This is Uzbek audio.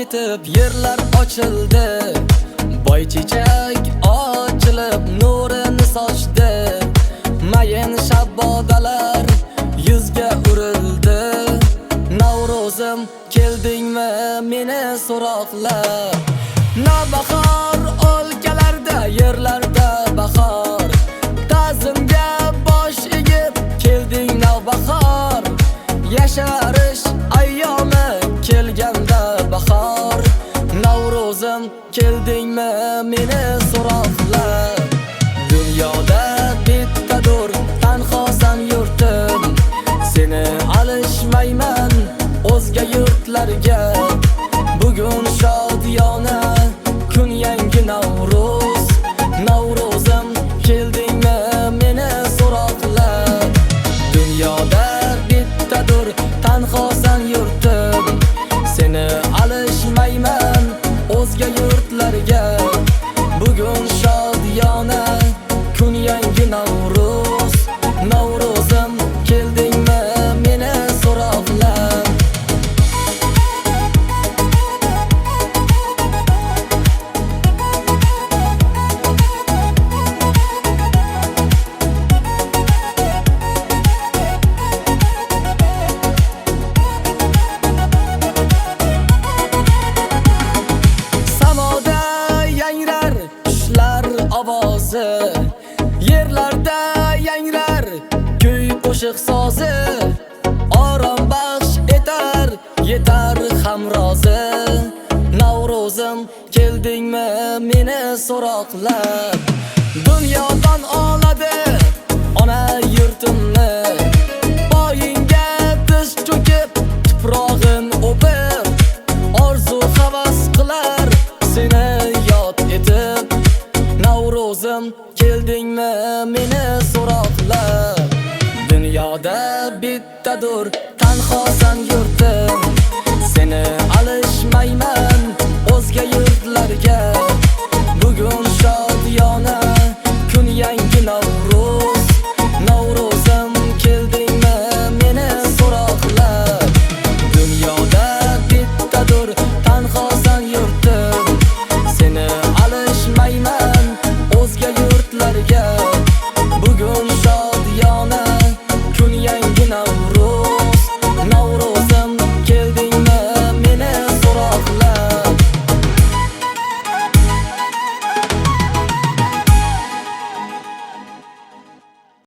Ketib yerlar ochildi, boychechak ochilib nurini sochdi. Mayin shabbodalar yuzga urildi. Navro'zim keldingmi meni so'roqlab? Navbahor o'lkalarda yerlarda bahor, ta'zimga bosh egib kelding navbahor. Yasharish ayyomi kelganda bahor, Navro'zim keldingmi meni so'roqlab? Dunyoda bittadur tanhosan yurtim, seni alishmayman o'zga yurtlarga. Bugun shodiyona kun yangi Navro'z, Navro'zim keldingmi meni so'roqlab? Dunyoda bittadur tanhosan yurtim, seni alishmayman o'zga yurtlarga. Bugun shodiyona kun yangi Navro'z, Navro'zim keldingmi meni so'roqlab? Samoda yangrar qushlar ovozi, yerlarda yangrar kuy qo'shiq sozi. Orom baxsh etar yetar hamrozi, Navro'zim keldingmi meni so'roqlab? Dunyodan oladi ona yurtimni, poyingga tiz cho'kib tuprog'in o'pib, orzu havas qilar seni yod etib. Navro'zim keldingmi meni so'roqlab? Dunyoda bittadur tanhosan yurtim, seni alishmayman o'zga yurtlarga. Bugun shodiyona kun yangi Navro'z, Navro'zim keldingmi meni so'roqlab? Dunyoda bittadur tanhosan yurtim, seni alishmayman o'zga yurtlarga.